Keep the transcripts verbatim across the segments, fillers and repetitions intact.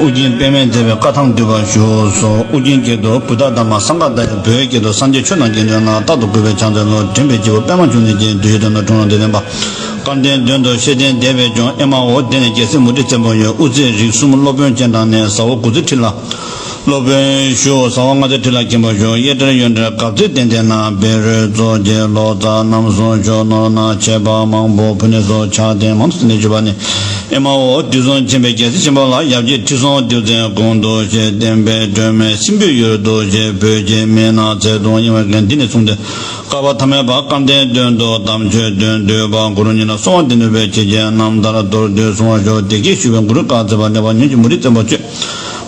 ཨོ་རྒྱན་པདྨས་མཛད་པའི་བཀའ་ཐང་བསྡུས་པ་བཞུགས་སོ། ཨོ་རྒྱན་སྐད་དུ་བུདྡྷ་དྷརྨ་སངྒྷ་ད་ཡ། བོད་སྐད་དུ་སངས་རྒྱས་ཆོས་དང་དགེ་འདུན་ལ། རྟག་ཏུ་གུས་པས་ཕྱག་འཚལ་ལོ། འདྲེན་པའི་སྐྱེས་བུ་པདྨ་འབྱུང་གནས་ཀྱི། འདུལ་བའི་དོན་དུ་འཁྲུངས་ལ་འདི་བསྟན་པ། སྐལ་ལྡན་དོན་དུ་ཤེར་ཕྱིན་བདེ་བའི་འབྱུང་། ཨེ་མ་ཧོ། དེ་ནས་རྒྱལ་སྲས་མུ་ཏིག་བཙན་པོ་ཡོད། དབུ་རྩེ་རིགས་གསུམ་སློབ་དཔོན་སྤྱན་དྲངས་ནས། ཟ་འོག་དགུ་རྩེ་ཁྲི་ལ་སློབ་དཔོན་བཞུགས། ཟ་འོག་ལྔ་རྩེ་ཁྲི་ལ་མཁན་པོ་བཞུགས། གཡས་གྲལ་གཡོན་གྲལ་གབ་རྩེ་སྟེང་སྟེང་ན། བཻ་རོ་གཙོ་བྱས་ལོ་ཙཱ་རྣམ་གསུམ་ཞུ། ནོར་ནག་ཆེ་བ་མང་པོ་ཕུ་ནུ་སོགས་ཕྱག་རྟེན་མང་དུ་གསོལ་ནས་བཞུགས་པ་ནི། ཨེ་མ་ཧོ། དུས་གསུམ་མཁྱེན་པའི་རྒྱལ་སྲས་ཆེན་པོ་ལ། ཡབ་རྗེ་ཁྲི་སྲོང་ལྡེའུ་བཙན་དགུང་དུ་གཤེགས། བསྟན་པའི་སྒྲོན་མེ་སྲིན་པོའི་ཡུལ་དུ་གཤེགས། བོད་ཀྱི་མི་ནག་ཚེ་ཐུང་གཡེང་བའི་འགན་འདི་ནས་བཟུང་སྟེ། བསྐལ་པ་ཐ་མལ་པ་སྐལ་ལྡན་དོན་དུ་དམ་ཆོས་དོན་བསྡུས་པ། གུ་རུ་ཉིད་ལ་གསོལ་བ་འདེབས་ནུས་པའི། ཆེ་ཆེ་རྣམ་ཐར་མདོར་བསྡུས་གསུང་བར་ཞུ། དེ་སྐད་ཞུས་པས་གུ་རུས་བཀའ་སྩལ་པ། ལེགས་པར་ཉོན་ཅིག་མུ་ཏིག་བཙན་པོ་ཁྱོད།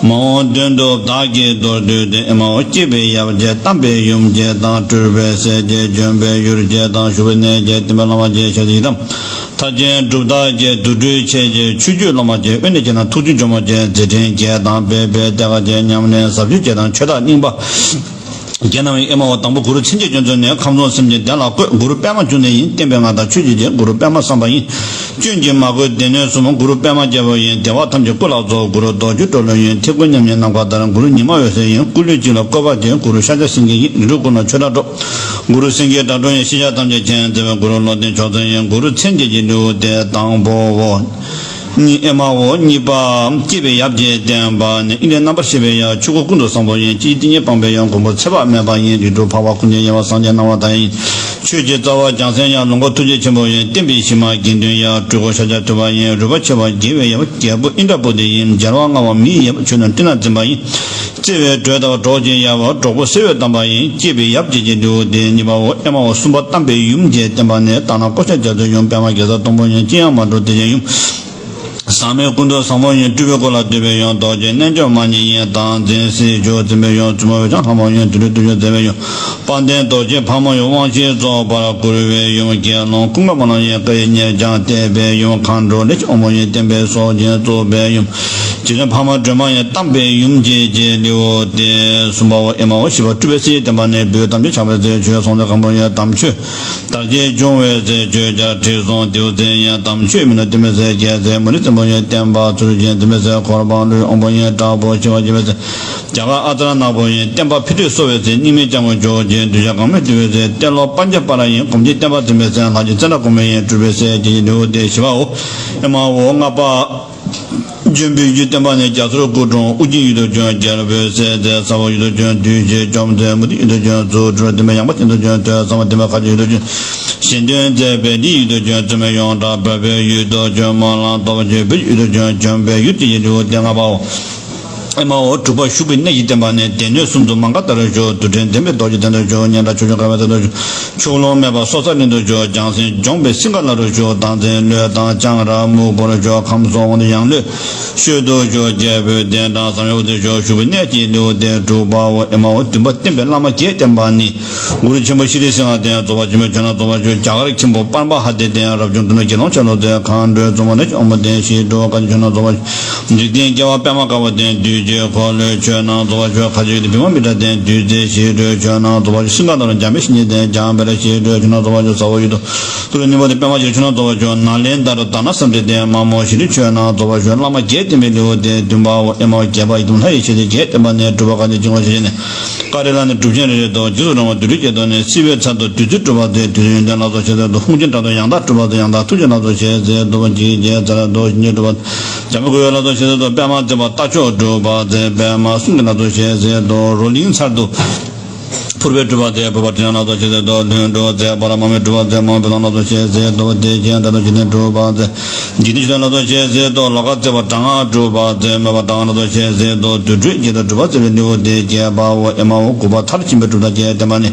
མ་འོངས་དོན་དུ་བདག་གིས་མདོར་བསྡུས་ཏེ། ཨེ་མ་ཧོ། སྐྱེས་པའི་ཡབ་རྗེ་དམ་པའི་ཡུམ་རྗེ་དང་། སྤྲུལ་པའི་སྲས་རྗེ་འབྱོན་པའི་ཡུལ་རྗེ་དང་། བཞུགས་པའི་གནས་རྗེ་བསྟན་པའི་བླ་མ་རྗེ། ཞབས་ཀྱི་ཡི་དམ་མཐར་ཕྱིན་གྲུབ་རྟགས་རྗེ། རྫུ་འཕྲུལ་ཆེ་རྗེ་ཆོས་བརྒྱུད་སློབ་མ་རྗེ། དབེན་གནས་རྗེ་དང་ཐུགས་རྗེ་ཇོ་མོ་རྗེ། མཛད་འཕྲིན་རྗེ་དང་སྤེལ་པའི་གཏེར་ཁ་རྗེ། ཉམས་ལེན་ཟབ་ཆོས་རྗེ་དང་ཆོས་བདག་རྙིང་པ་རྗེ་རྣམས་ཡིན། ཨེ་མ་ཧོ། དང་པོ་གུ་རུ་མཚན་བརྗོད་སྐྱོན་རྩོད་ནས། ཁམས་གསུམ་སེམས་ཅན་བདེ་ལ་བཀོད། གུ་རུ་པདྨ་འབྱུང་གནས་ཡིན། བསྟན་པའི་མངའ་བདག་ཆོས་ཀྱི་རྗེ། གུ་རུ་པདྨ་བསམ་པ་ཡིན། སྐྱོན་གྱིས་མ་གོས་སྡེ་སྣོད་གསུམ། གུ་རུ་པདྨ་རྒྱལ་པོ་ཡིན། བདེ་བ་ཐམས་ཅད་སྐུ་ལ་རྫོགས། གུ་རུ་རྡོ་རྗེ་གྲོ་ལོད་ཡིན། ཐེག་དགུ་མཉམ་ཉིད་ནམ་མཁའ་ལྟར། གུ་རུ་ཉི་མ་འོད་ཟེར་ཡིན། སྐུ་ལུས་གཅིག་ལ་བཀོད་པ་ཅན། གུ་རུ་ཤཱཀྱ་སེང་གེ་ཡིན། རིགས་དྲུག་ཀུན་ལ་ཆོས་སྒྲ་སྒྲོགས། གུ་རུ་སེང་གེ་སྒྲ་སྒྲོགས་ཡིན། ཤེས་བྱ་ཐམས་ཅད་མཁྱེན་མཛད་པའི། གུ་རུ་བློ་ལྡན་མཆོག་སྩལ་ཡིན། གུ་རུ་མཚན་བརྒྱད་ཀྱི་ལེའུ་སྟེ་དང་པོའོ། གཉིས། ཨེ་མ་ཧོ། གཉིས་པ། སྐྱེས་པའི་ཡབ་རྗེ་བསྟན་པ་ནི། ཨིན་དྲའི་རྣམ་པར་ཤེས་པའི་ཡབ། ཆོས་སྐུ་ཀུན་ཏུ་བཟང་པོ་ཡིན། སྤྱི་ཏིང་ངེ་འཕངས་པའི་ཡབ། མགོན་པོ་ཚེ་དཔག་མེད་པ་ཡིན། རིགས་དྲུག་འཕགས་པ་ཀུན་གྱི་དབྱེ་བ། སངས་རྒྱས་སྣང་བ་མཐའ་ཡས་ཡིན། ཆོས་ཀྱི་རྩ་བ་བྱང་སེམས་ཡབ། ལོངས་སྐུ་ཐུགས་རྗེ་ཆེན་པོ་ཡིན། བསྟན་པའི་གཞི་མ་དགེ་འདུན་ཡབ། སྤྲུལ་སྐུ་ཤཱཀྱ་ཐུབ་པ་ཡིན། རོལ་པ་ཆེ་བ་དགེ་བའི་ཡབ། རྒྱལ་པོ་ཨིནྡྲ་བྷུ་ཏི་ཡིན། མཇལ་བ་མངའ་བ་མིའི་ཡབ། ཆོས་རྣམས་སྤྲིན་ལ་འཛིན་པ་ཡིན། བརྩེ་བའི་དྲོད་ལྟ་བུ་གྲོགས་ཀྱི་ཡབ། གྲོགས་པོ་བརྩེ་བས་གཏམས་པ་ཡིན། སྐྱེས་པའི་ཡབ་རྗེ་ཀྱི་ལེའུ་སྟེ་གཉིས་པའོ། ཨེ་མ་ཧོ། གསུམ་པ། དམ་པའི་ཡུམ་རྗེ་བསྟན་པ་ནི། ལྟ་ན་ཀོ་ཤ་རྒྱ་མཚོའི་ཡུམ། པདྨ་གེ་སར་སྡོང་པོ་ཡིན། ཅི་ཡང་མ་འགྲུབ་དེ་ཅན་ཡུམ། ཟག་མེད་ཀུན་ཏུ་བཟང་པོ་ཡིན། སྤྲུལ་པའི་སྐུ་ལ་འདུས་པའི་ཡུམ། རྡོ་རྗེ་རྣལ་འབྱོར་མ་ཉིད་ཡིན། བདག་འཛིན་སྲིད་ཞུ་འཛིན་པའི་ཡུམ། བཙུན་མོ་འོད་ཆགས་ལྷ་མོ་ཡིན། དུད་འགྲོ་བཏུལ་ཞུ་མཛད་པའི་ཡུམ། དཔལ་ལྡན་རྡོ་རྗེ་ཕག་མོ་ཡིན། དབང་བཞི་རྫོགས་པར་བསྐུལ་བའི་ཡུམ། དགེ་སློང་ཀུན་དགའ་མ་ནོར་ཡིན། བཀའ་ཡི་མཉེས་ཆང་གཏད་པའི་ཡུམ། མཁའ་འགྲོ་ལས་ཀྱི་དབང་པོ་ཡིན། བསྟན་པའི་སྲོག་ཆེན་བཙུགས་པའི་ཡུམ། རྗེ་བཙུན་འཕགས་མ་སྒྲོལ་མ་ཡིན། དམ་པའི་ཡུམ་རྗེ་རྗེ་ལེའུ་སྟེ་གསུམ་པའོ། ཨེ་མ་ཧོ། བཞི་པ། སྤྲུལ་པའི་སྲས་ཀྱི་བསྟན་པ་ནི། བོད་དམ་ཆོས་ཆགས་པའི་ཚེ། ཆོས་སྲོང་བཙན་སྒམ་པོ་ཡིན། དམ་ཆོས་དར་རྒྱས་འབྱུང་བའི་ཚེ། ཆོས་རྒྱལ་ཁྲི་སྲོང་ལྡེའུ་བཙན་ཡིན། དམ་ཆོས་མི་ནུབ་བསྟན་པའི་སྲས། རྒྱལ་སྲས་མུ་ཏིག་བཙན་པོ་ཡིན། བསྟན་པ་ཚུལ་བཞིན་འཛིན་པའི་སྲས། འཁོར་དཔང་ལུས་དབང་པོ་ཡིན། དྲག་པོ་ཞི་བ་རྒྱས་པའི་སྲས། རྒྱ་གར་ཨ་ཙརྱ་ནག་པོ་ཡིན། བསྟན་པ་ཕུད་རྡོག་གསོ་བའི་སྲས། སྙིགས་མའི་སྐྱབས་མགོན་མཆོག་ཡིན། གདུལ་བྱ་གང་མོས་འདུལ་བའི་སྲས། ཏེ་ལོ་པཉྩ་པ་ར་ཡིན། སྒོམ་ཆེན་བསྟན་པ་འཛིན་པའི་སྲས། ལྷ་ཆེན་ཙནྡྲ་གོ་མི་ཡིན། སྤྲུལ་པའི་སྲས་རྗེ་ཡི་ལེའུ་སྟེ་བཞི་པའོ། ཨེ་མ་ཧོ། ལྔ་པ། འབྱོན་པའི་ཡུལ་བསྟན་པ་ནི། རྒྱ་ཟུར་སྐུ་འཁྲུངས་ཨོ་རྒྱན་ཡུལ་དུ་བྱོན། རྒྱལ་པོའི་སྲས་མཛད་ཟ་འོག་ཡུལ་དུ་བྱོན། བདུད་བཞི་བཅོམ་མཛད་མུ་ཏིག་ཡུལ་དུ་བྱོན། རྫུ་འཕྲུལ་བསྟན་པའི་ཡངས་པ་ཅན་དུ་བྱོན། ཐོས་བསམ་བསྟན་པའི་མཁའ་སྤྱོད་ཡུལ་དུ་བྱོན། གཞན་དོན་མཛད་པའི་ལྡན་ཡུལ་དུ་བྱོན། བཙུན་མོའི་ཡོངས་གྲགས་འཕགས་པའི་ཡུལ་དུ་བྱོན། སྨོན་ལམ་སྟོབས་ཆེ་བོད་ཡུལ་དུ་བྱོན། བྱོན་པའི་ཡུལ་དེ་ཡི་ལེའུ་སྟེ་ལྔ་པའོ། ཨེ་མ་ཧོ། དྲུག་པ། བཞུགས་པའི་གནས་ཀྱི་བསྟན་པ་ནི། སྡེ་སྣོད་གསུམ་དུ་མ་འགགས་ལྟར་བཞུགས། རྡུལ་ཕྲན་ལྡན་པའི་རྡོ་རྗེ་གདན་དུ་བཞུགས། སྙན་གྲགས་ཕྱོགས་བཅུར་དགའ་བའི་གདན་དུ་བཞུགས། ཕྱོགས་ལྷུང་མེད་པར་སྲོག་རྩ་གླིང་དུ་བཞུགས། བྱང་སེམས་འབྱོངས་པའི་སིང་ག་ལ་རུ་བཞུགས། བདག་འཛིན་བློས་བཏང་སྤྱང་ར་སྨུག་པོར་བཞུགས། ཁམས་གསུམ་དབང་དུ་ཡང་བློས་བཤོལ་དུ་བཞུགས། རྒྱལ་པོའི་གདན་དྲངས་བསམ་ཡས་དབུ་རྩེར་བཞུགས། བཞུགས་པའི་གནས་ཀྱི་ལེའུ་སྟེ་དྲུག་པའོ། ཨེ་མ་ཧོ། བདུན་པ། བསྟན་པའི་བླ་མ་བརྒྱད་བསྟན་པ་ནི། གུ་རུ་ཆེན་པོ་ཤྲཱི་སིང་ཧ་བསྟེན། རྫོགས་པ་ཆེན་པོའི་ཆོས་རྣམས་རྫོགས་པར་ཤོག། རྒྱ་གར་མཁན་པོ་པདྨ་ཧ་དེ་བསྟེན། རབ་བྱུང་དོན་དུ་དགེ་སློང་ཆ་ལུགས་མཛད། མཁའ་འགྲོའི་བཙུན་མོ་ལས་ཀྱི་དབང་པོ་བསྟེན། ཞི་ཁྲོའི་བཀའ་བརྒྱུད་ཆོས་རྣམས་རྫོགས་པར་ཤོག། འཇིག་རྟེན་སྐྱེ་བ་པདྨ་དཀར་པོ་བསྟེན། བདུད་ཀྱི་འཁོར་ལོའི་ཆོས་རྣམས་རྫོགས་པར་ཤོག། ཁ་ཆེ་ཡུལ་དུ་བི་མ་མི་ཏྲ་བསྟེན། བདུད་རྩིའི་ཞི་ཁྲོའི་ཆོས་རྣམས་རྫོགས་པར་ཤོག། སིང་ག་ལ་རུ་འཇམ་དཔལ་བཤེས་གཉེན་བསྟེན། འཇམ་དཔལ་ལ་ཞི་ཁྲོའི་ཆོས་རྣམས་རྫོགས་པར་ཤོག། ཟ་འོག་ཡུལ་དུ་ཏུ་ལུ་ནི་མོ་དེ་པདྨ་ཞི་ཁྲོའི་ཆོས་རྣམས་རྫོགས་པར་ཤོག། ནཱ་ལེནྡྲ་རུ་དྷ་ན་བསམ་གཏན་བསྟེན། མ་མོ་ཤྲཱིའི་ཆོས་རྣམས་རྫོགས་པར་ཤོག། བླ་མ་བརྒྱད་བསྟེན་པའི་ལེའུ་སྟེ་བདུན་པའོ། ཨེ་མ་ཧོ། བརྒྱད་པ། ཡི་དམ་ལྷ་ཡི་ཞལ་ལས་བརྒྱད་བསྟན་པ་ནི། གྲུབ་པ་གང་ཞིག་བྱིན་གྱིས་བརླབ་ནས། ཀ་རི་ལ་ནི་གྲུབ་ཆེན་རེ་རེ་དང་། རྗེས་སུ་རིང་བ་བདུད་རིགས་བརྒྱད་དང་ནི། སྲིད་པའི་ཚལ་དུ་བདུད་རྩི་སྒྲུབ་པ་མཛད། བདུད་རྩི་ཡོན་ཏན་ལ་སོགས་ཞལ་ཟས་དང་། ཧཱུྃ་ཆེན་དྲག་ཏུ་ཡང་དག་སྒྲུབ་པ་མཛད། ཡང་དག་ཐུགས་རྗེ་ལ་སོགས་ཞལ་ཟས་དང་། འཇིགས་བྱེད་ཚེ་རབས་དང་ཞི་གནས་སྒྲུབ་པ། འཇམ་དཔལ་སྐུ་ཡོན་ལ་སོགས་ཞལ་ཟས་དང་། པདྨ་འཛིན་པ་རྟ་མཆོག་སྒྲུབ་པ་མཛད། པདྨ་གསུང་གི་ལ་སོགས་ཞལ་ཟས་དང་། རོ་ལིང་ཚལ་དུ་ཕུར་པའི་སྒྲུབ་པ་མཛད། ཕུར་པ་དྲི་ལན་ལ་སོགས་ཞལ་ཟས་དང་། ལྷུན་གྲུབ་མཛད། པ་ར་མ་མའི་སྒྲུབ་པ་མཛད། མ་མོ་བུ་ཐང་ལ་སོགས་ཞལ་ཟས་དང་། བདེ་ཆེན་དྲག་ཏུ་ཞི་གནས་སྒྲུབ་པ་མཛད། འཇིག་རྟེན་ཆོས་ལ་སོགས་ཞལ་ཟས་དང་། ལོ་ཀ་བརྩེགས་པ་དྲག་སྔགས་སྒྲུབ་པ་མཛད། མོས་པ་དྲག་སྔགས་ལ་སོགས་ཞལ་ཟས་དང་། རྡུལ་སྤྲུལ་རྒྱས་ཏེ་སྒྲུབ་པ་མཛད་པའི་ལེའུ་སྟེ་བརྒྱད་པའོ། ཨེ་མ་ཧོ། དགུ་པ། མཐར་ཕྱིན་པའི་གྲུབ་རྟགས་བརྒྱད་བསྟན་པ་ནི།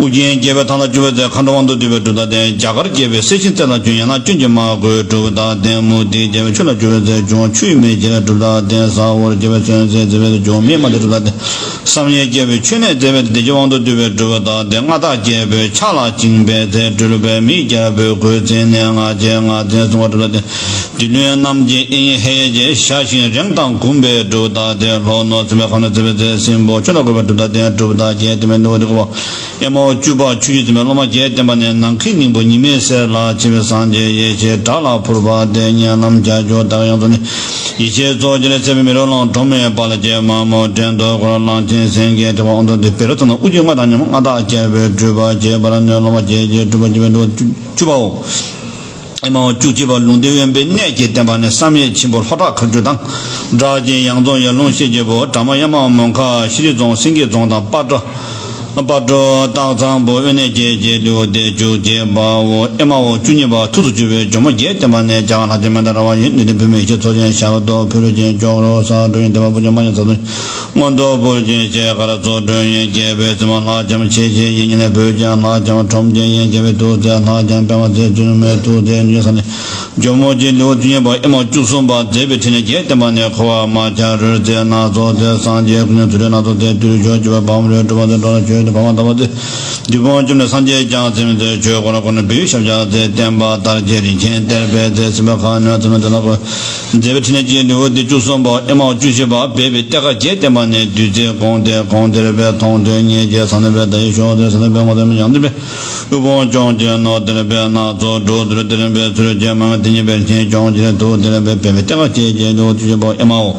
ཨོ་རྒྱན་རྒྱལ་པོའི་ཐང་ལ་བཅུག་པའི་ཚེ། མཁའ་འགྲོ་དབང་དུ་བསྡུས་པའི་གྲུབ་རྟགས་བསྟན། རྒྱ་གར་རྒྱལ་པོའི་སྲས་ཆེན་རྩེ་ལ་བྱོན། ཡང་ན་སྐྱོན་གྱིས་མ་གོས་གྲུབ་རྟགས་བསྟན། མུ་སྟེགས་རྒྱལ་པོའི་ཆོས་ལ་བཅོལ་བའི་ཚེ། འབྱུང་ཆུ་ཡི་མེ་བྱེད་ལ་གྲུབ་རྟགས་བསྟན། ཟ་འོག་རྒྱལ་པོའི་མཚོན་བྱེད་མཛད་པའི་ཚེ། འབྱུང་མེ་མ་ལྡིར་གྲུབ་རྟགས་བསྟན། བསམ་ཡས་རྒྱལ་པོའི་མཆོད་གནས་མཛད་པའི་ཚེ། བདེ་སྐྱིད་དབང་དུ་བསྡུས་པའི་གྲུབ་རྟགས་བསྟན། མངའ་བདག་རྒྱལ་པོའི་ཕྱག་ལ་བཅིངས་པའི་ཚེ། སྤྲུལ་པའི་མི་རྒྱལ་པོའི་གོས་བརྩེགས་ནས། ང་རྒྱལ་ངར་འཛིན་བསྲུང་བའི་གྲུབ་རྟགས་བསྟན། བདུད་བློན་རྣམས་ཀྱི་ཨེ་ཡི་ཧེ་ཡེ་ཞེས། ཞར་བཞིན་རེངས་དང་འགུམ་པའི་གྲུབ་རྟགས་བསྟན། ལྷོ་ནུབ་སྲིན་པོའི་ཁ་གནོན་མཛད་པའི་ཚེ། སྲིན་པོ་ཆོས་ལ་འགོད་པའི་གྲུབ་རྟགས་བསྟན། གྲུབ་རྟགས་བརྒྱད་བསྟན་པའི་ནུས་པ་འདི་གོ། ཨེ་མ་ བཅུ་པ་ཆོས་ཀྱི་འཛིན་པའི་སློབ་མ་བརྒྱད་བསྟན་པ་ནས། ནམ་མཁའི་སྙིང་པོ་ཉི་མའི་ཟེར་ལ་ཆེ་བའི་སངས་རྒྱས་ཡེ་ཤེས་དགྲ་ལ་ཕུར་པ་སྟེ། ཉེ་ལམ་བྱ་སྤྱོད་དག་ཡོངས་རྫོགས་ནས། ཡེ་ཤེས་རྫོགས་བྱེད་ལ་སྲེད་པའི་མེ་རོ་ལངས། གྲོགས་མེད་དཔལ་གྱི་མ་མོ་བྲན་དུ་བཀོལ། གླང་ཆེན་སེང་གེའི་ཐོད་པ་དབང་དུ་བསྡུས། བེ་རོ་ཙ་ན་དབུ་རྒྱན་ལྔ་དང་མཉམ། མངའ་བདག་རྒྱལ་པོའི་སྤྲུལ་པ་བྱེད་པར་ནུས། སློབ་མ་བརྒྱད་ཀྱི་སྤྲུལ་པ་བརྒྱད་པའི་སྤྲུལ་པ་བཅུ་པའོ། ཨེ་མའོ་བཅུ་གཅིག་པ་ལུང་བསྟན་དབེན་པའི་གནས་ཀྱི་བསྟན་པ་ནི། བསམ་ཡས་མཆིམས་ཕུ་ལྷོ་བྲག་མཁར་སྤྲུལ་དང་། སྒྲགས་ཅན་ཡང་རྫོང་ཡར་ཀླུང་ཤེལ་གྱི་བུ། གྲ་མ་གཡའ་མ་མོན་ཁ་ཤེལ་རི་རྫོང་། སེང་གེ་རྫོང་དང་སྤ་གྲོ། སྤ་གྲོ་སྟག་ཚང་བུ། དབེན་གནས་བརྒྱད་ཀྱི་ལེའུ་སྟེ་བཅུ་གཅིག་པའོ། ཨེ་མའོ་བཅུ་གཉིས་པ་ཐུགས་སུ་ཆུད་པའི་ཇོ་མོ་བརྒྱད་བསྟན་པ་ནས། རྒྱ་གར་ལྷ་ཆེན་མནྡ་ར་བ་ཡི། ནུས་ལྡན་བུད་མེད་ཡེ་ཤེས་མཚོ་ཆེན་ཞབས་ཏོག་ཕུལ་ཅིང་། ཇོ་རོ་ས་འགྲོ་ཡི་འདོད་པ་པོ་ཆེན་མ་ཡི་ས་དོན། མངོན་མཐོ་ཕུལ་ཅིང་ཞལ་དཀར་ཚོགས་སྒྲོན་ཡིན། རྒྱལ་པོའི་བཙུན་མ་ལྷ་ལྕམ་ཆེ་ཆེ་ཡི། ཉེ་གནས་བོད་ཀྱི་ལྷ་ལྕམ་ཁྲོམ་ཆེན་ཡིན། རྒྱལ་པོའི་ཐུགས་བརྩེ་ལྷ་ལྕམ་པདྨ་བརྩེ་བཙུན་མའི་ཐུགས་བརྩེ་ནུས་ས་ནས། ཇོ་མོ་རྗེ་ལེའུ་བཅུ་གཉིས་པ་ཨེ་མ་བཅུ་གསུམ་པ་མཛད་པའི་ཕྲིན་ལས་བརྒྱད་བསྟན་པ་ནས། འཁོར་བ་མ་ཆགས་རོལ་རྩེད་སྣ་ཚོགས་རྩེ། སངས་རྒྱས་སྐུ་གཉིས་ཐུགས་སྒྲིལ་སྣ་ཚོགས་རྩེ། བདུད་ཕྱོགས་སྐྱོབ་པའི་ཕག་མོ་རུ། གྲུབ་པ་དང་འགྲོ་ལ་ཆོས་དང་བག་མ་རུ། གྲུབ་པ་དང་འགྲོ་ལ་ཆོས་དང་བག་མ་བཏབ་པ་རྩེ། བདུད་དཔུང་བཅོམ་ནས་སངས་རྒྱས་ཀྱང་ཚིམ་མཛད། ཆོས་འཁོར་ཀུན་ནས་བོད་ཡུལ་ཞབས་བཅགས་མཛད། བསྟན་པ་དར་ཞིང་རིན་ཆེན་གཏེར་སྦས་མཛད། སྲིད་པ་ཁ་གནོན་ཚུལ་ཁྲིམས་དེ་ལ་འཁོར། མཛད་པའི་ཕྲིན་ལས་ཀྱི་ལེའུ་སྟེ་བཅུ་གསུམ་པ་ཨེ་མ་བཅུ་བཞི་པ་སྦས་པའི་གཏེར་ཁ་བརྒྱད་བསྟན་པ་ནས། བདུད་རྩིའི་གོང་དེ་གོང་དེར་སྦས། མཐོང་ཐོས་ཉིད་ཀྱི་ས་ནས་སྦས། ད་ཡི་ཤོག་དེ་ས་ནས་སྦས། ངོ་དེ་ཡང་དེར་སྦས། དབུལ་ཕོངས་སྐྱོང་བྱེད་ནོར་དེར་སྦས། སྣ་ཚོགས་འགྲོ་དེར་དེར་སྦས། ཚུལ་ཁྲིམས་མ་དེ་ཉིད་སྦས། ཆེན་སྐྱོང་བྱེད་ཐུགས་དེར་སྦས། སྦས་པའི་གཏེར་ཁ་བརྒྱད་ཀྱི་ལེའུ་བཅུ་བཞི་པ་ཨེ་མའོ།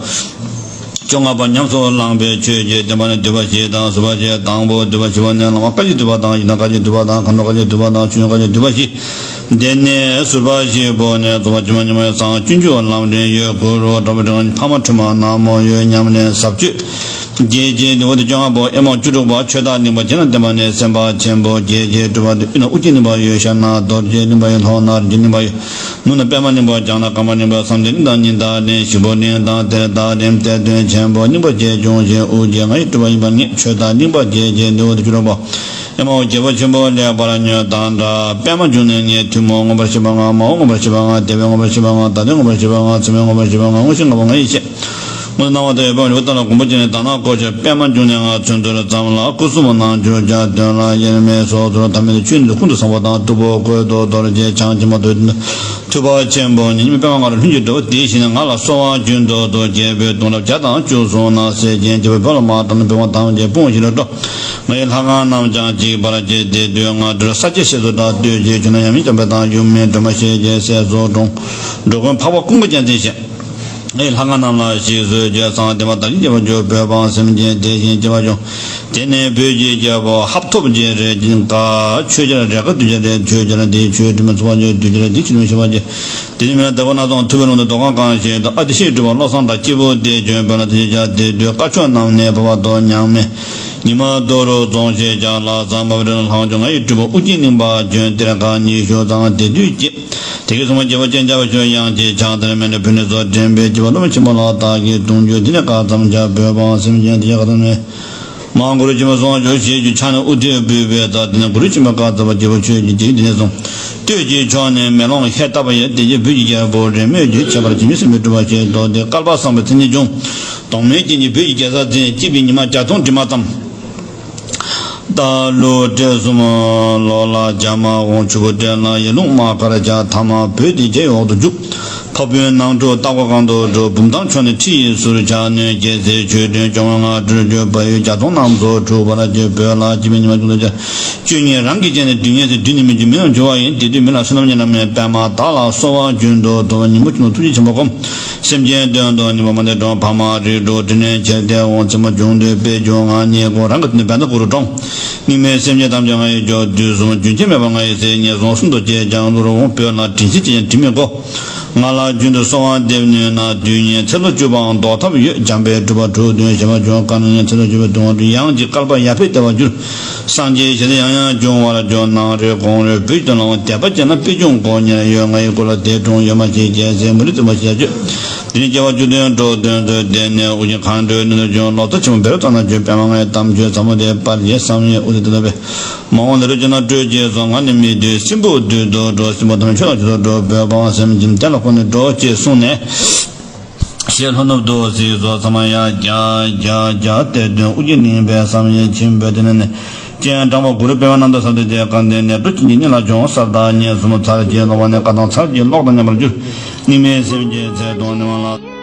བཅོ་ལྔ་པ་ཉམས་སུ་བླངས་པའི་ཆོས་ཀྱི་བསྟན་པ་ནི། བསྡུས་པ་བཞི་དང་ཟུར་པ་བཞི། དང་པོ་བསྡུས་པ་བཞི་པ་ནི། བླ་མ་བཀའ་བརྒྱུད་བསྡུས་པ་དང་། ཡི་དམ་བཀའ་བརྒྱུད་བསྡུས་པ་དང་། མཁའ་འགྲོ་བཀའ་བརྒྱུད་བསྡུས་པ་དང་། ཆོས་འབྱུང་བཀའ་བརྒྱུད་བསྡུས་པ་བཞི། དེ་ནས་ཟུར་པ་བཞི་པོ་ནི། རྫོགས་པ་ཆེན་པོ་ཉི་མ་ཡི་གསང་སྤྱོད་འཇུག་ལམ་འདྲེན་ཡོད། གུ་རུ་དྲག་པོའི་དྲིན་ཕ་མ་ཁྲི་མ་ནག་མོ་ཡོད། ཉམས་ལེན་ཟབ་ཆོས་རྒྱས་བྱེད་ལེའུ་སྟེ་བཅོ་ལྔ་པོ་ཨེ་མ་བཅུ་དྲུག་པ། ཆོས་བདག་གླིང་པ་རྗེ་ལ་བསྟན་པ་ནས། སེམས་དཔའ་ཆེན་པོ་རྒྱས་བྱེད་སྤྲུལ་པ་སྟེ། དབུས་ན་ཨོ་རྒྱན་གླིང་པ་ཡོད། ཤར་ན་རྡོ་རྗེ་གླིང་པ་ཡོད། ལྷོ་ན་རིན་ཆེན་གླིང་པ་ཡོད། ནུབ་ན་པདྨ་གླིང་པ། བྱང་ན་ཀ་མ་གླིང་པ། བསམ་གཏན་གླིང་དང་ཉི་ཟླ་གླིང་། ཞིག་པོ་གླིང་དང་གཏེར་བདག་གླིང་། གཏེར་སྟོན་ཆེན་པོ་གླིང་པ་རྗེ་འབྱུང་བཞི། ཨོ་རྒྱན་ང་ཡི་སྤྲུལ་པ་ཡིན་པར་ངེས། ཆོས་བདག་གླིང་པ་རྒྱས་བྱེད་ལེའུ་སྟེ་བཅུ་དྲུག་པོ། ཨེ་མའོ་རྒྱལ་པོ་ཆེན་པོ་ལེགས་པར་ཉོན་དང་འདྲ། པདྨ་འབྱུང་གནས་ངའི་ཐུན་མོང་། མངོན་པར་ཤེས་པ་ལྔ། མ་འོངས་མངོན་པར་ཤེས་པ་ལྔ། འདས་པའི་མངོན་པར་ཤེས་པ་ལྔ། ད་ལྟའི་མངོན་པར་ཤེས་པ་ལྔ། ཚུལ་མིན་མངོན་པར་ཤེས་པ་ལྔ། མངོན་ཤེས་ལྔ་པོ་ང་ཡི་ཤེས། སྔོན་སྣང་བ་དང་ཡོད་པ་རིག་པ་ལ་དགོངས་པ་བྱས་ནས། དག་སྣང་སྒོ་ཕྱེ་པདྨ་འབྱུང་གནས་ལྔ་ཚུན་ཚོད་ཙམ་ལ། སྐུ་གསུམ་ནང་བཅུད་སྦྱར་དོན་ལ་དབྱེར་མེད་སོ་སོར་ཐ་མལ་ཆོས་འདི་ཀུན་ཏུ་བཟང་པོ་དང་། སྟུག་པོ་བཀོད་དུ་དོར་བྱེད་བྱང་ཆེན་པོ་དོན། ཐུབ་པ་ཆེན་པོ་ཉིད་ཉིད་པདྨ་ལྔ་རུ་ལྷུན་གྱིས་གྲུབ། དེ་བཞིན་ང་ལ་གསོལ་བ་རྒྱུན་དུ་བཏབ། རྒྱལ་པོའི་གདུང་རབས་བརྒྱ་དང་བཅུ་གསུམ་ན་སྲས་ཆེན་རྒྱལ་པོ་བོད་ལ་མ་དྲངས་ན། བོད་དབང་ཐམས་ཅད་དཔུང་ཞིག་ལ་འགྲོ། ང་ཡི་ལྷ་ཁང་རྣམས་ཀྱང་འཇིག་པར་བྱེད། དེ་དུས་ང་སྦྲུལ་ས་སྐྱ་ཞེས་སུ་གྲགས། ལྟོས་ཀྱིས་ཁྱོད་ན་ཡབ་མེས་བྱམས་པ་དང་། ཡུམ་མེས་སྒྲོལ་མ་ཞེས་བྱའི་སྲས་སུ་འཁྲུངས། འགྲོ་མགོན་འཕགས་པ་ཀུན་དགའ་རྒྱལ་མཚན་ཞེས། ང་ཡི་ལྷ་ཁང་རྣམས་ལ་ཞིག་གསོས་བྱས། གསང་བ་བདེ་བ་དར་ཞིང་རྒྱས་པར་གྱུར། བོད་འབངས་སེམས་ཅན་དེ་བཞིན་སྐྱིད་པར་བྱུང་། དེ་ནས་བོད་ཀྱི་རྒྱལ་པོ་ཧབ་ཐོབ་རྗེ་རེད་ཀྱིན་ཀ་ཆོས་རྒྱལ་རེད་ཀ་དུས་རྒྱལ་རེད། ཆོས་རྒྱལ་འདིའི་ཆོས་དྲི་མེད་ཚོགས་པ་ཡོད། དུས་རྒྱལ་འདིའི་ཆོས་དྲི་མེད་ཤེས་པ་ཡོད། དེ་ནས་མི་ལ་བདག་པོ་སྣ་ཚོགས་ཐུབ་པའི་ལུང་དུ་རྡོ་ཁང་བཀང་ཞིང་དུ། ཨ་ཏི་ཤའི་སྤྲུལ་པ་བློ་བཟང་དང་སྐྱེས་བུ་དེ་བྱོན་བོད་ལ་དེ་བཞིན་བྱ། དེ་དུས་བཀའ་ཆོས་རྣམས་ནི་བབས་པ་དོ་མྱང་མེད། ཉི་མ་དོ་རུ་རྫོང་ཞེས་བྱ་ལ། ཟམ་པ་རི་ལྷག་བྱུང་ང་ཡི་སྤྲུལ་པ་ཨོ་རྒྱན་གླིང་པ་བྱོན། གཏེར་ཁ་ཉི་ཤུ་ཙམ་དེ་དུས་སྐྱེས། དེ་གའི་སྲུང་མ་རྒྱལ་པོ་སྤྱན་ཆབ་ཞུ་ཡང་གཅིག་ཕྱག་དེར་མཎྜལ་ཕུལ་ནས་སོ། དྲན་པའི་སྐྱེས་པ་སློབ་མ་ཆེན་པོ་ལ་བདག་གིས་གདུང་བརྒྱུད་འདི་ནས་བཀའ་ཙམ་བྱ། བོད་འབངས་སེམས་ཅན་དེ་ཡང་བཀའ་ཙམ་མེད། མ་གུ་རུ་ཆེན་པོ་གསུང་བར་ཞུ་ཞེས་བརྗོད། ཕྱག་ནས་དབུ་ཐོད་ཕུལ་བའི་ཚེ། དེ་ནས་གུ་རུ་ཆེན་པོས་བཀའ་སྩལ་པ། རྒྱལ་པོ་ཁྱོད་ཀྱིས་ཅི་འདི་ནས་གསུངས། སྟོད་ཀྱི་ཕྱོགས་ནས་མེ་ལོང་ཧེ་བཏབ་པ་ཡིན། དེ་རྗེས་བོད་ཀྱི་རྒྱལ་པོ་རེ་མོས་ཀྱིས་ཁྱད་པར་འཇིགས་མེད་སེམས་དཔའི་སྤྲུལ་པ་ཞིག་ཐོབ་སྟེ། བསྐལ་པ་བཟང་པོའི་མཚན་ཉིད་བྱུང་། གདོང་མའི་རྐྱེན་གྱིས་བོད་ཀྱི་རྒྱལ་ས་འཛིན། སྐྱིད་པའི་ཉི་མ་བརྒྱ་སྟོང་དྲི་མ་ཙམ། རྟ་ལོ་སྤྲེལ་གསུམ་ལོ་ལ་རྒྱ་མ་འོང་། ཆུ་བོ་སྤྲེལ་ལ་ཡར་ཀླུང་མ་དཀར་བྱ། ཐ་མ་བོད་དེ་རྒྱའི་འོག་ཏུ་འཇུག། འཕགས་པའི་ནང་ཁྲོད་སྟག་པ་གང་དུ་འགྲོ། བུམ་ཐང་ཕྱོགས་ནས་ཁྲི་ཡི་ཟུར་བྱ། སྣོད་རྒྱལ་སྲས་ཆོས་སྒྲོན་སྐྱོང་བའི་ང་སྤྲུལ་གྱུར། བལ་ཡུལ་བརྒྱ་སྟོང་རྣམས་སུ་འཁྲུག་པར་བྱེད། བོད་ལ་སྐྱིད་པའི་ཉི་མ་བྱུང་དུ་བྱ། བཅུ་གཉིས་རང་གི་སྤྱན་ནས་སྡུག་བསྔལ་ཟད། བདུད་ནི་མི་འཇིགས་མི་ཡང་འཇུ་བ་ཡིན། དེ་དུས་མི་ལ་བསོད་ནམས་ཉེ་ལམ་མེད། པདྨ་བདག་ལ་གསོལ་བ་རྒྱུན་དུ་བཏབ། ཉིན་མོ་ཆུང་དུ་ཐུགས་རྗེ་ཆེན་པོ་བསྒོམ། སེམས་ཅན་དོན་དུ་ནུས་པ་མ་ལྡན་གྲོང་། ཕ་མ་རིགས་དྲུག་དྲིན་ལན་འཇལ་ཏེ་འོང་། མཚན་མོ་བྱུང་དུས་དཔལ་འབྱོར་ང་རྙེད་དགོས། རང་གི་དོན་དུ་བན་དྷ་གུ་རུ་བཀྲོངས། དམིགས་མེད་སེམས་ཅན་ཐམས་ཅད་ང་ཡིས་སྐྱོབ། དུས་གསུམ་རྒྱུན་ཆད་མེད་པར་ང་ཡི་སྲས། ངན་སོང་གསུམ་དུ་སྐྱེས་ཀྱང་འདུལ་རུང་། བོད་ལ་དྲིན་ཆེན་སྐྱེས་ཀྱང་དྲིན་མི་གོ། ང་ལ་རྒྱུན་དུ་གསོལ་བ་འདེབས་ནུས་ན། དུས་ངན་ཚེ་ལོ་བཅུ་པའང་ཟློག་ཐབས་ཡོད། འཇམ་དཔལ་གྲུབ་པ་དྲུག་ལྡན་གཞན་མ་བྱུང་། བཀའ་ནང་ཡང་ཚེ་ལོ་བཅུ་པའི་སྡུག་བསྔལ་དུ། ཡང་གཅིག་བསྐལ་པ་ཡར་འཕེལ་བདེ་བར་འགྱུར། སངས་རྒྱས་ཞལ་ཏེ་ཡང་ཡང་འབྱུང་བར་འགྱུར། ནང་རེ་དགོང་རེ་བོད་ཀྱི་དོན་ལ་དད་པ་བསྐྱེད་ན། པད་འབྱུང་དགོས་ཉེར་ཡོད། ང་ཡི་སྐུ་ལ་དད་དྲུང་ཡོད་མ་ཤེས། རྒྱལ་སྲས་མུ་ལི་བཙུན་མ་ཞེས་བརྗོད། དེ་ནས་རྒྱལ་བ་བཅུ་གདན་འགྲོ་དོན་མཛད། དེ་ནས་ཨོ་རྒྱན་མཁའ་འགྲོའི་གནས་སུ་བྱོན། ལོ་ཙཱ་ཆེན་པོ་བཻ་རོ་ཙ་ན་བྱོན། པདྨ་ང་ཡི་དམ་ཆོས་ཟབ་མོ་དེ། དཔལ་གྱི་བསམ་ཡས་དབུ་མཛད་དེ་ལ་སྦས། མ་འོངས་ལས་རབ་སྤྱད་ན་སྤྲོས་བཅས་སོ། ང་ནི་མི་འདོད་སྲིན་པོ་བདུད་དུ་འགྲོ། སྲིན་པོ་ཐམས་ཅད་ཆོས་དང་ཆོས་སུ་འགྲོ། བོད་འབངས་སེམས་ཅན་བདེ་ལ་འཁོར་ནས་འགྲོ་ཅེས་གསུངས་ནས། ཞེས་ལྷོ་ནུབ་ཏུ་གཟིགས་སོ། ཚང་མ་ཡ་རྒྱ་རྒྱ་རྒྱ། གཏེར་སྟོན་ཨོ་རྒྱན་གླིང་པས་བསམ་ཡས་མཆིམས་ཕུ། དེ་ནས་ནི་སྤྱན་དྲངས་པ་གུ་རུ་པདྨ་གནམ་ལྡིང་ས་ཏེ། དེ་སྐལ་ལྡན་ནས་འགྲོ་ཅན་གྱི་སྙིང་ལ་བྱུང་། ས་བདག་ཉེར་གསུམ་ཚར་གྱིས་རློག་པ་ནས། བཀའ་དང་ཚར་གྱིས་རློག་དང་མཉམ་པར་གྱུར། དམིགས་མེད་སེམས་ཀྱི་ཚེ་དང་ནི་མ་ལ།